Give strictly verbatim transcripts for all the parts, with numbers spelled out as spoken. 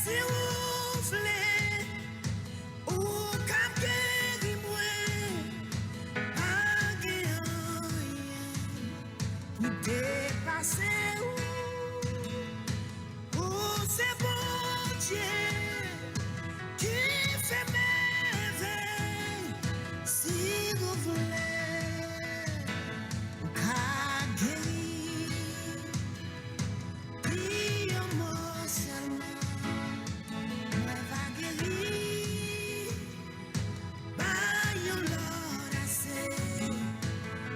Si ou vle, ou ka geri mwen. Pa gen anyen pou depase ou. Ou se Bondye ki fè mèvèy. Si ou vle, ou ka geri. Di yon mo sèlman, mwen va geri. Bay yon lòd ase,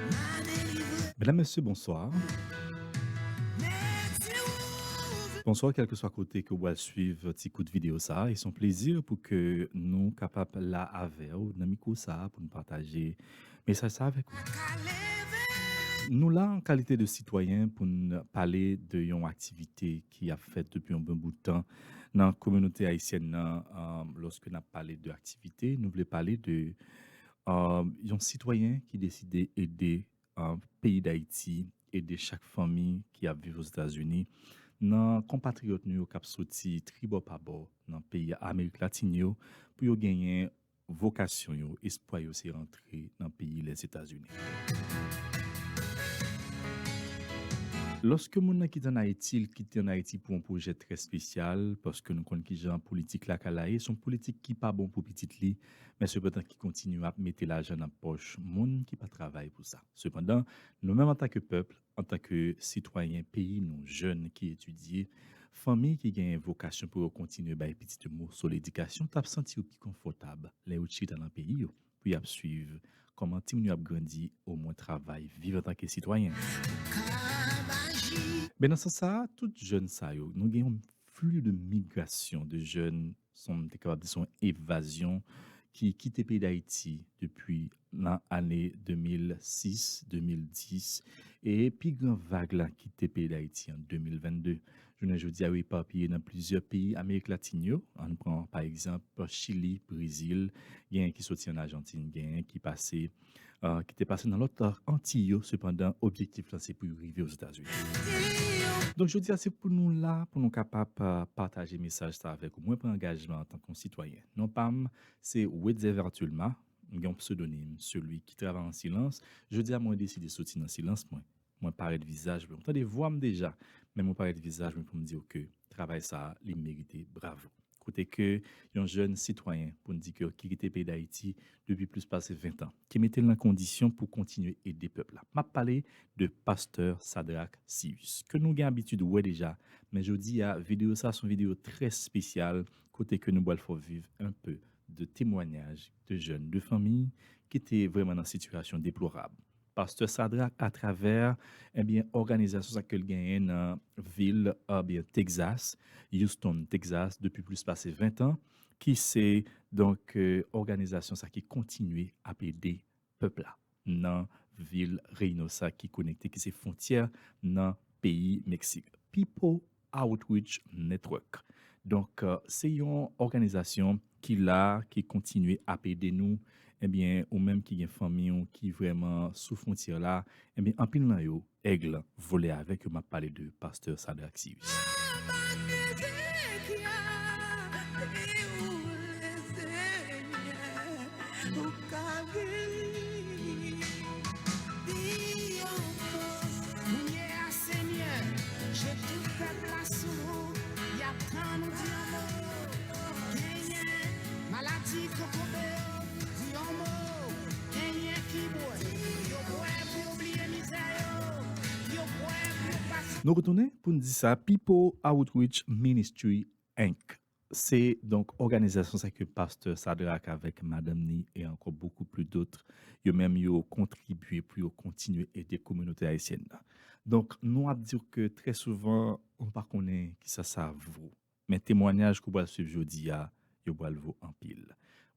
m a delivre. Medam, mesye, bonswa. Mèt si ou vle. Bonswa, kèlkeswa kote ke w al swiv ti kout videyo sa a, e se yon plezi pou ke nou kapab la avè w nan mikwo sa a pou n pataje mesaj sa avèk ou. Nou la an kalite de sitwayen pou n pale de yon aktivite ki ap fèt depi yon bon bout tan nan kominote ayisyèn nan. Lòske n ap pale de aktivite, nou vle pale de yon sitwayen ki deside ede peyi Dayiti, ede chak fanmi ki ap viv Ozetazini, nan konpatriyòt nou yo k ap soti tribò pabò nan peyi Amerik Latin yo, pou yo genyen vokasyon yo, espwa yo se rantre nan peyi Lèzetazini. Lòske moun nan kite ann Ayiti, l kite ann Ayiti pou yon pwojè trè espesyal, paske nou konn kijan politik la ka la ye, se yon politik ki pa bon pou pitit li, men sepandan ki kontinye ap mete lajan nan pòch moun ki pa travay pou sa. Sepandan, nou menm antanke pèp, antanke sitwayen peyi nou, jèn ki etidye, fanmi ki genyen vokasyon pou yo kontinye bay pitit yo moso ledikasyon, t ap santi yo pi konfòtab lè yo chita nan peyi yo, pou y ap swiv kòman timoun yo ap grandi, omwen travay, viv antanke sitwayen. Men nan sans sa a, tout jèn sa yo, nou gen yon fli de migrasyon de jèn, se yon, m te kapab di se yon evazyon ki kite peyi Dayiti depi nan ane de mil sis, de mil dis, e pi gran vag la kite peyi Dayiti an de mil vennde. Jounen jodi a, yo epapiye nan plizyè peyi Amerik Latin yo. Ann pran, pa egzanp, Chili, Brezil, genyen ki soti ann Ajantin, genyen ki pase, ki te pase nan lòt Antiy yo, sepandan, objektif la se pou yo rive Ozetazini. Donk, jodi a, se pou nou la, pou nou kapab pataje mesaj sa avèk ou. Mwen pran angajman antanke yon sitwayen. Non pa m, se Wetzel Vertulma, m gen yon psedonim, Celui qui travaille en silence. Jodi a, mwen deside soti nan silans mwen. Mwen parèt vizaj mwen. Ou tande vwa m deja, men mwen parèt vizaj mwen pou m di w ke travay sa a, li merite bravo. Kote ke yon jèn sitwayen, pou n di ke ki kite peyi Dayiti depi plis pase ven tan, ki mete l nan kondisyon pou kontinye ede pèp la. M ap pale de pastè Sadrac Cius, ke nou gen abitid wè deja, men jodi a, videyo sa a se yon videyo trè espesyal, kote ke nou pral fè w viv un peu de témoignage de jeunes, de fanmi ki te vrèman nan sitiyasyon deplorab. Pastè Sadrac, atravè, ebyen, òganizasyon sa ke l genyen nan vil, ebyen, Texas, Houston, Texas, depi plis pase ven tan, ki se, donk, òganizasyon sa ki kontinye ap ede pèp la nan vil Reynosa ki konekte, ki se fwontyè nan peyi Meksik. People Outreach Network. Donk, se yon òganizasyon ki la, ki kontinye ap ede nou. Ebyen, ou menm ki gen fanmi w ki vrèman sou fwontyè la, ebyen, anpil nan yo, Èg vole avèk yo, m ap pale de pastè Sadrac Cius. Kounye a, Senyè, jete tout pèp la sou ou, y ap tann ou di yon mo. Genyen maladi kokobe yo, di yon mo. Genyen ki bwè, yo bwè pou yo bliye mizè yo, yo bwè pou yo pase. Nou retounen pou n di sa, People Outreach Ministry, Inc. Se, donk, òganizasyon sa ke pastè Sadrac avèk madanm ni e ankò beaucoup plus d'autres, yo menm yo kontribye pou yo kontinye ede kominote ayisyèn nan. Donk, nou ap di w ke trè souvan, ou pa konnen kisa sa vo. Men temwanyaj ke w pral swiv jodi a, yo pral vo anpil.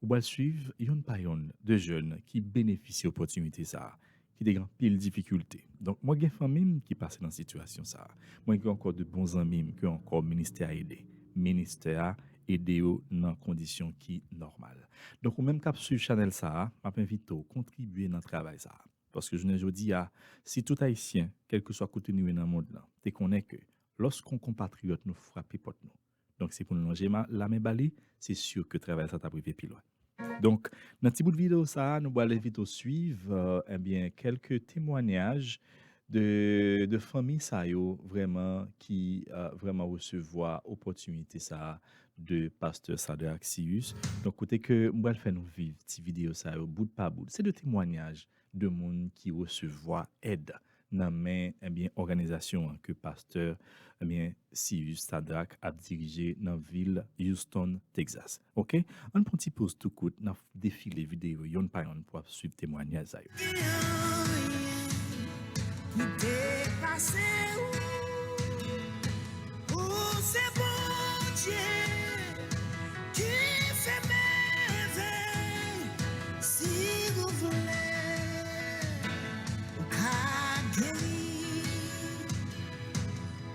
Ou pral swiv yonn pa yonn de jèn ki benefisye opòtinite sa a, ki te gen anpil difikilte. Donk, mwen gen fanmi m ki pase nan sitiyasyon sa a. Mwen gen ankò de bon zanmi m ke ankò ministè a ede. Ministè a ede yo nan kondisyon ki nòmal. Donk, ou menm k ap swiv chanèl sa a, m ap envite w kontribye nan travay sa a. Paske jounen jodi a, si tout Ayisyen, kèlkeswa kote nou ye nan mond lan, te konnen ke lòske yon konpatriyòt nou frape pòt nou, Donk, si pou nou lonje ma- lamen ba li, se si ke travay sa t ap rive pi lwen. Donk, nan ti bout videyo sa a, nou pral envite w swiv, euh, ebyen, kèlke temwanyaj de, de fanmi sa yo vrèman ki, euh, vrèman resevwa opòtinite sa a de pastè Sadrac Sirius. Donk, kote ke m pral fè nou viv ti videyo sa yo bout pa bout. Se de temwanyaj de moun ki resevwa èd nan men, ebyen, òganizasyon an ke pastè, ebyen, Sirius Sadrac ap dirije nan vil Houston, Texas. Oke? Ann pran ti poz tou kout, n ap defile videyo yonn pa yonn pou ap swiv temwanyaj sa yo. Ou se Bondye ki fè mèvèy, si ou vle, ou ka geri.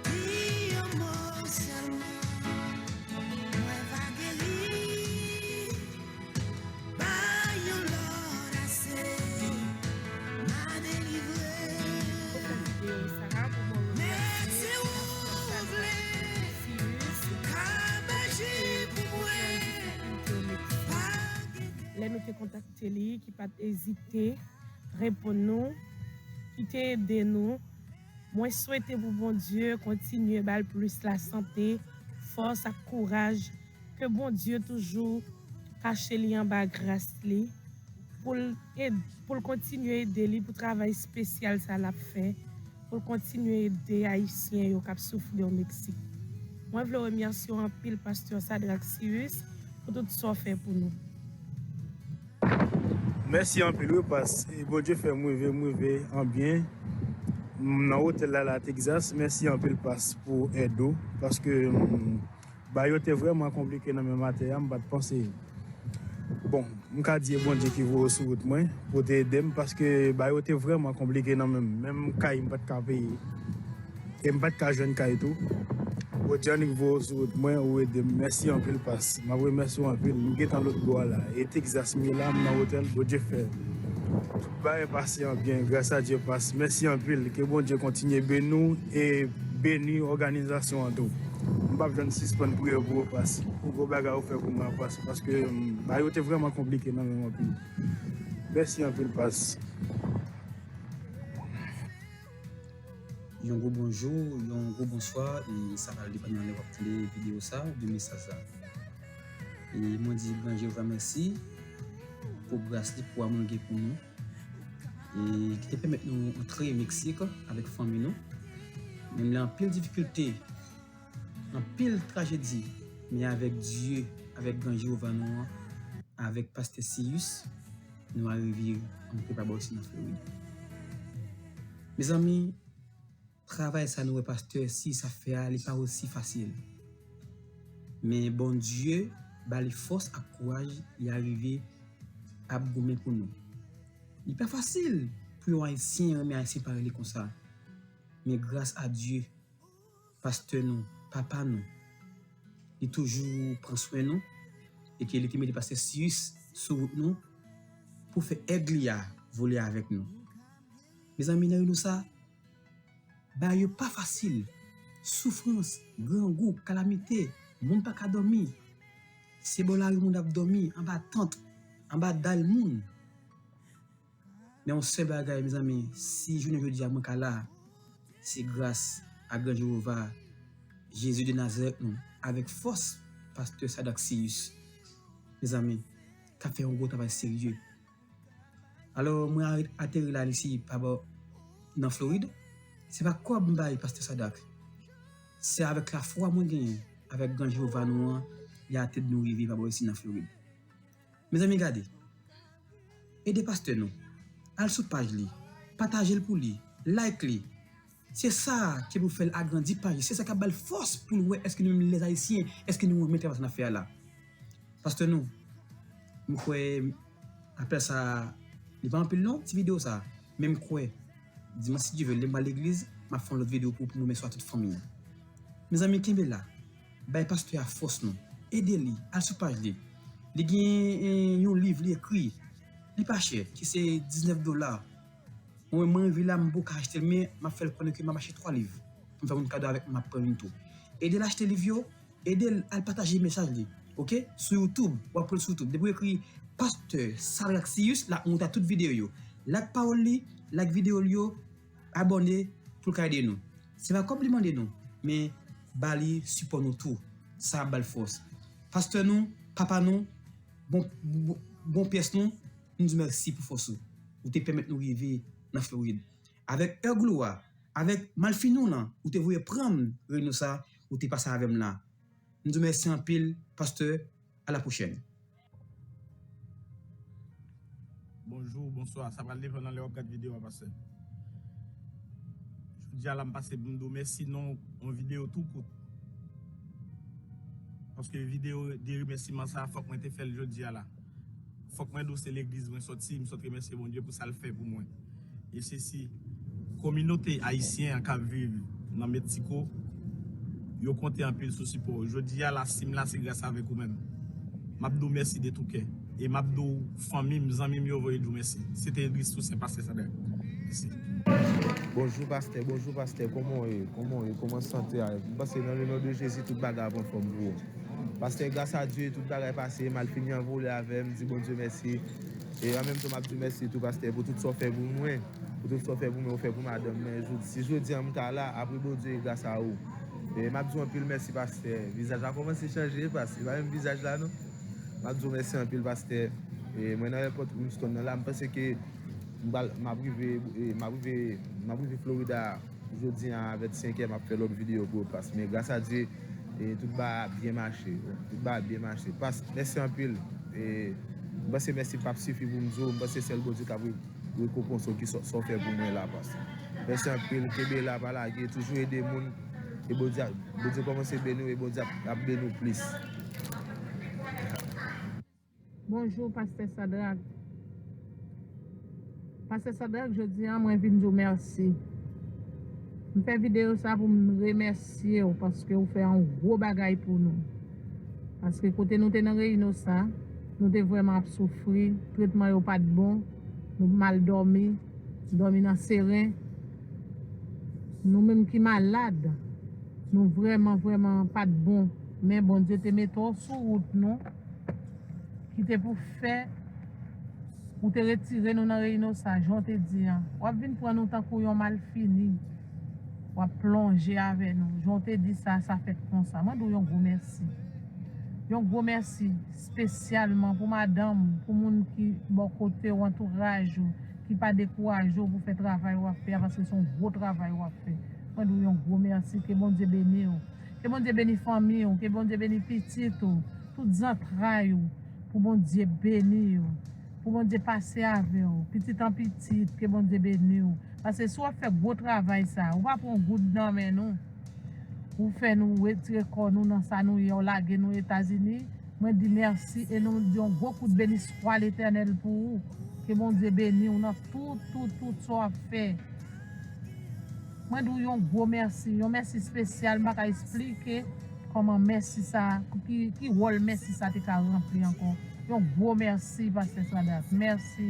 Di yon mo sèlman, mwen va geri. Bay yon lòd ase, m a delivre. Mèt si ou vle, ou ka maji pou mwen. Pa gen lè nou te kontakte li, ki pa t ezite reponn nou, ki te ede nou. Mwen swete pou Bondye kontinye ba l plis lasante, fòs ak kouraj, ke Bondye toujou kache li anba gras li, pou l ed-, pou l kontinye ede li pou travay espesyal sa l ap fè, pou l kontinye ede Ayisyen yo k ap soufri o Meksik. Mwen vle remèsye w anpil, pastè Sadrac Sirius, pou tout sa w fè pou nou. Mèsi anpil wi, pas. E Bondye fè m rive, m rive an byen. M nan otèl la, la Texas. Mèsi anpil, pas, pou èd ou. Paske, mm, bagay yo te vrèman konplike nan men maten an, m pa t panse. Bon, m ka di e Bondye ki voye w sou wout mwen pou te ede m, paske bagay yo te vrèman konplike nan men m. Menm kay m pa t ka peye. E m pa t ka jwenn kay tou. Bondye annik voye w sou wout mwen, ou ede m. Mèsi anpil, pas. M ap remèsye w anpil. M gentan lòt bò a la. E Texas m ye la, m nan otèl. Bondye fè tout bagay pase an byen. Gras a Dye, pas. Mèsi anpil. Ke Bondye kontinye beni w e beni òganizasyon an tou. M p ap janm sispann priye pou ou, pas. Pou gwo bagay ou fè pou mwen, pas. Paske, mm, bagay yo te vrèman konplike nan men m anpil. Mèsi anpil, pas. Yon gwo bonjou, yon gwo bonswa, e sa pral depann nan lè w ap tande videyo sa a oubyen mesaj sa a. E mwen di Gran Jewova mèsi pou gras li, pou amou l gen pou nou. E ki te pèmèt nou antre Meksik avèk fanmi nou. Menm lè anpil difikilte, anpil trajedi, men avèk Dye, avèk Gran Jewova nou an, avèk pastè Siyus, nou arive antre pa bò isi nan Florid. Mezanmi, travay sa nou wè pastè Siyus ap fè a, li pa osi fasil. Men Bondye ba li fòs ak kouraj, li arive ap goumen pou nou. Li pa fasil pou yon Ayisyen renmen Ayisyen parèy li konsa. Men gras a Dye, pastè nou, papa nou, li toujou pran swen nou, e ke li te mete pastè Siyus sou wout nou pou fè èg li a vole avèk nou. Mezanmi, nan youn sa, bagay yo pa fasil. Soufrans, grangou, kalamite, moun pa ka dòmi. Se bò lari moun ap dòmi, anba tant, anba dal moun. Men yon sèl bagay, mezanmi, si jounen jodi a mwen ka la, se gras a Gran Jewova, Jezi de Nazarèt nou, avèk fòs pastè Sadak Siyus, mezanmi, k ap fè yon gwo travay serye. Alò, mwen a-, ateri la isi pa bò nan Florid. Se pa kòb m bay pastè Sadak. Se avèk lafwa mwen genyen avèk Gran Jewova nou an, li atèd nou rive pa bò isi nan Florid. Mezanmi, gade. Ede pastè nou. Al sou paj li. Pataje l pou li. Like li. Se sa ki pou fè l agrandi paj li. Se sa k ap ba l fòs pou l wè èske nou menm lèzayisyen, èske nou renmen travay sa n ap fè a la. Pastè nou, m kwè apèl sa, li pa anpil non, ti videyo sa. Men m kwè, dimanch si Dye vle, lè m pral legliz, m ap fè yon lòt videyo pou, pou nou remèsye tout fanmi an. Mezanmi, kenbe la. Bay pastè a fòs nou. Ede li, al sou paj li. Li gen, eh, yon liv li ekri. Li pa chè, ki se diznèf dola. Mwen, mwen rive la, m poko achte l, men m ap fè l konnen ke m ap achte twa liv. M fè moun kado avèk, m ap pran youn tou. Ede l achte liv yo, ede l al pataje mesaj li, oke? Sou YouTube, w ap wè l sou YouTube. Depi w ekri Pastè Sadrac Cius, l ap monte tout videyo yo. Like pawòl li, like videyo l yo, abòne pou l ka ede nou. Se pa kòb li mande nou, men ba li sipò nou tou. Sa ap ba l fòs. Pastè nou, papa nou, bon, bon, bon pyès nou, nou di w mèsi pou fòs ou. Ou te pèmèt nou rive nan Florid. Avèk è glwa, avèk malfini w lan, ou te voye pran m Reynosa, ou te pase avè m la. M di w mèsi anpil, pastè. A la pwochèn. Bonjou, bonswa. Sa pral depann nan lè w ap gad videyo a, pastè. Jodi a la, m pase pou m di w mèsi nan yon videyo tou kout. Paske videyo de remèsiman sa, fòk mwen te fè l jodi a la. Fòk mwen di w se legliz mwen sòti, m sot remèsye Bondye pou sa l fè pou mwen. E se si kominote ayisyen an k ap viv nan Meksiko, yo konte anpil sou sipò w. Jodi a la, si m la, se gras avèk ou menm. M ap di w mèsi de tou kè. E m ap di w fanmi m, zanmi m yo voye di w mèsi. Se te Idriss Toussaint, pastè Sadrac. Mèsi. Bonjou pastè, bonjou pastè, kòman w ye? Kòman w ye? Kòman sante a? M panse nan le non de Jezi tout bagay ap anfòm pou ou. Pastè, gras a Dye, tout bagay pase, malfini an vole avè m, di Bondye mèsi. E an menm tan, m ap di w mèsi tou, pastè, pou tout sa w fè pou mwen, pou tout sa w fè pou mwen, ou fè pou madanm mwen. Jodi, si jodi a m ka la, apre Bondye, e gras a ou. E m ap di w anpil mèsi, pastè. Vizaj la kòmanse chanje, pastè. Se pa menm vizaj la, non. M ap di w mèsi anpil, pastè. E mwen nan èpòt Winston nan la, m panse ke m pral, m ap rive, e, m ap rive, m ap rive Florida jodi a avè senk è, m ap fè lòt videyo pou yo, pastè. Men gras a Dye, e, tout bagay ap byen mache. Tout bagay ap byen mache. Pastè, mèsi anpil. E, m panse mèsi p ap sifi pou m di w. M panse sèl Bondye k ap re-, rekonpanse w ki sa, sa w fè pou mwen la, pastè. Mèsi anpil. Kenbe la, pa lage. Toujou ede moun. E Bondye, Bondye kòmanse beni w e Bondye ap, ap beni w plis. Bonjou, Pastè Sadrac. Pastè Sadrac, jodi a, mwen vin di w mèsi. M fè videyo sa pou m remèsye w paske w fè yon gwo bagay pou nou. Paske kote nou te nan Reynosa, nou te vrèman ap soufri, tretman yo pa t bon, nou mal dòmi, dòmi nan seren. Nou menm ki malad, nou vrèman, vrèman pa t bon. Men Bondye te mete w sou wout nou. Ki te pou fè ou te retire nou nan Reynosa, jan w te di an. W ap vin pran nou tankou yon malfini. W ap plonje avè nou. Jan w te di sa, sa fèt konsa. Mwen di w yon gwo mèsi. Yon gwo mèsi espesyalman pou madanm, pou moun ki bò kote w, antouraj ou, ki pa dekouraje w pou fè travay w ap fè a, paske se yon gwo travay w ap fè. Mwen di w yon gwo mèsi, ke Bondye beni w. Ke Bondye beni fanmi w, ke Bondye beni pitit ou, tout zantray ou, pou Bondye beni yo, pou Bondye pase avè w, pitit an pitit, ke Bondye beni w. Paske si w ap fè gwo travay sa, ou pa pran goud nan men nou, ou fè nou retire kò nou nan sa nou ye, w lage nou Etazini, mwen di mèsi e nou di yon gwo kout beniswa Letènèl pou ou. Ke Bondye beni w nan tout, tout, tout sa w ap fè. Mwen di w yon gwo mèsi, yon mèsi espesyal, m pa ka esplike kòman mèsi sa, ki, ki wòl mèsi sa te ka ranpli ankò. Yon gwo mèsi, Pastè Sadrac. Mèsi,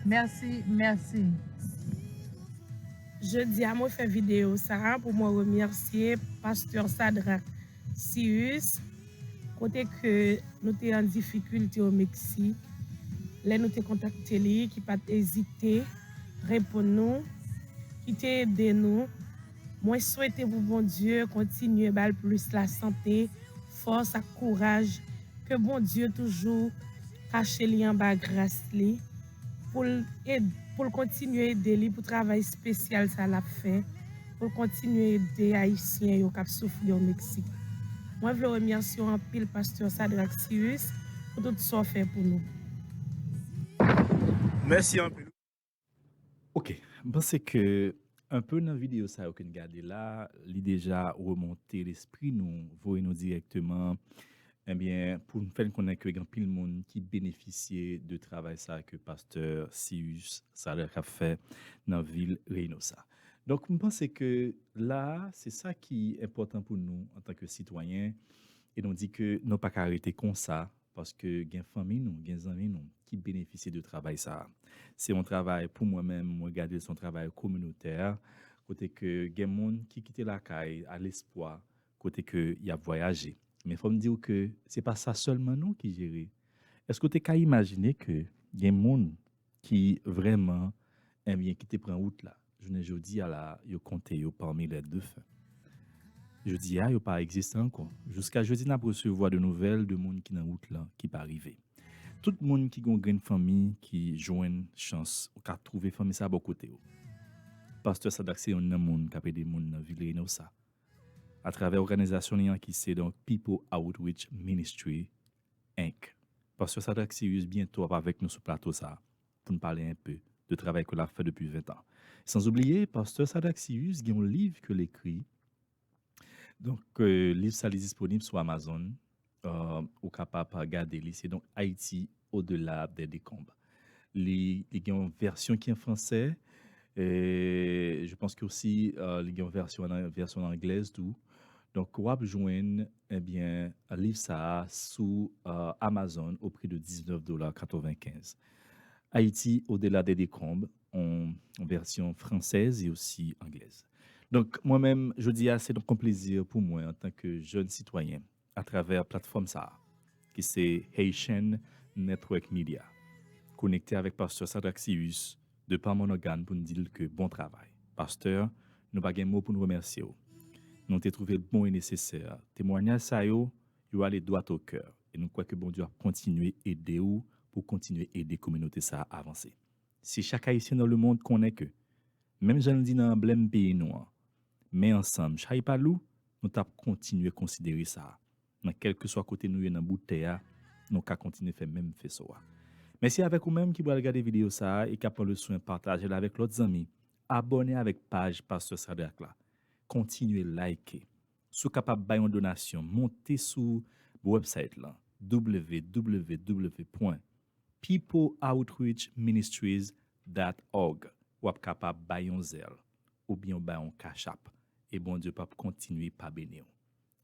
mèsi, mèsi. Jodi a mwen fè videyo sa a pou mwen remèsye Pastè Sadrac Cius, kote ke nou te an difikilte o Meksik, lè nou te kontakte li, ki pa t ezite reponn nou, ki te ede nou. Mwen swete pou Bondye kontinye ba l plis lasante, fòs ak kouraj, ke Bondye toujou kache li anba gras li, pou l ed-, pou l kontinye ede li pou travay espesyal sa l ap fè, pou l kontinye ede Ayisyen yo k ap soufri o Meksik. Mwen vle remèsye w anpil, Pastè Sadrac Cius, pou tout sa w fè pou nou. Mèsi anpil. Ok, m panse ke enpe nan videyo sa yo ke n gade la, li deja remonte lespri nou, voye nou dirèkteman, ebyen, pou n fè n konnen ke gen anpil moun ki benefisye de travay sa ke Pastè Cius Sadrac ap fè nan vil Reynosa. Donk, m panse ke la a, se sa ki enpòtan pou nou antanke sitwayen, e nou di ke nou pa ka rete konsa, paske gen fanmi nou, gen zanmi nou ki benefisye de travay sa a. Se yon travay, pou mwen menm, mwen gade l se yon travay kominotè, kote ke gen moun ki kite lakay a lespwa, kote ke y ap vwayaje. Men fò m di w ke se pa sa sèlman non ki jere. Èske w te ka imajine ke gen moun ki vrèman, ebyen, ki te pran wout la, jounen jodi a la, yo konte yo pami les défunts. Jodi a, yo pa egziste ankò. Jiska jodi, n ap resevwa de nouvèl de moun ki nan wout lan, ki pa rive. Tout moun ki gon grenn fanmi ki jwenn chans, ou ka twouve fanmi sa bò kote w. Pastè Sadak se youn nan moun k ap ede moun nan vil Reynosa. Atravè òganizasyon li an ki se donk People Outreach Ministry, Inc. Pastè Sadak Sirius byento ap avèk nou sou plato sa a pou n pale enpe de travay ke l ap fè depi ven tan. San oubliye, Pastè Sadak Sirius gen yon liv ke l ekri. Donk, euh, liv sa li disponib sou Amazon. Euh, ou kapab gade li. Se donk Haïti au-delà des décombres. Li, li gen yon vèsyon ki an fransè. E je pense que aussi, euh, li gen yon vèsyon an, vèsyon anglèz tou. Donk, w ap jwenn, ebyen, liv sa a sou, euh, Amazon au prix de dix-neuf dollars quatre-vingt-quinze. Haïti au-delà des décombres, en version française et aussi anglaise. Donk, mwen menm, jodi a, se donk yon plezi pou mwen, antanke jèn sitwayen, atravè platfòm sa a, ki se Haitian Network Media, konekte avèk Pastè Sadak Sirius, de pa Monogàn, pou n di l ke bon travay. Pastè, nou pa gen mo pou n remèsye w. Nou te twouve l bon e nesesè. Temwanyaj sa yo, yo ale dwat o kè. E nou kwè ke Bondye ap kontinye ede w pou kontinye ede kominote sa a avanse. Si chak Ayisyen nan lemonn konnen ke, menm jan l di nan anblèm peyi nou an, men ansanm, chay pa lou, nou t ap kontinye konsidere sa a. Nan kèlkeswa kote nou ye nan bout tè a, nou ka kontinye fè menm feso a. Mèsi avèk ou menm ki pral gade videyo sa a e k ap pran le swen pataje l avèk lòt zanmi. Abòne avèk paj Pastè Sadak la. Kontinye like. Si w kapab bay yon donasyon, monte sou website lan, w w w point people outreach ministries dot org. W ap kapab bay yon zèl oubyen w bay yon Cash App. E Bondye p ap kontinye pa beni w.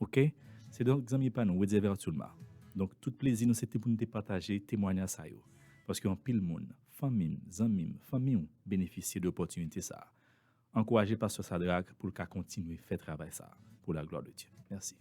Oke? Se donk zanmi pa nou, Wetzel Vertulma. Donk, tout plezi nou se te pou nou te pataje temwanyaj sa yo. Paske anpil moun, fanmi m, zanmi m, fanmi w, benefisye de opòtinite sa a. Ankouraje Pastè Sadak pou l ka kontinye fè travay sa a, pour la gloire de Dieu. Mèsi.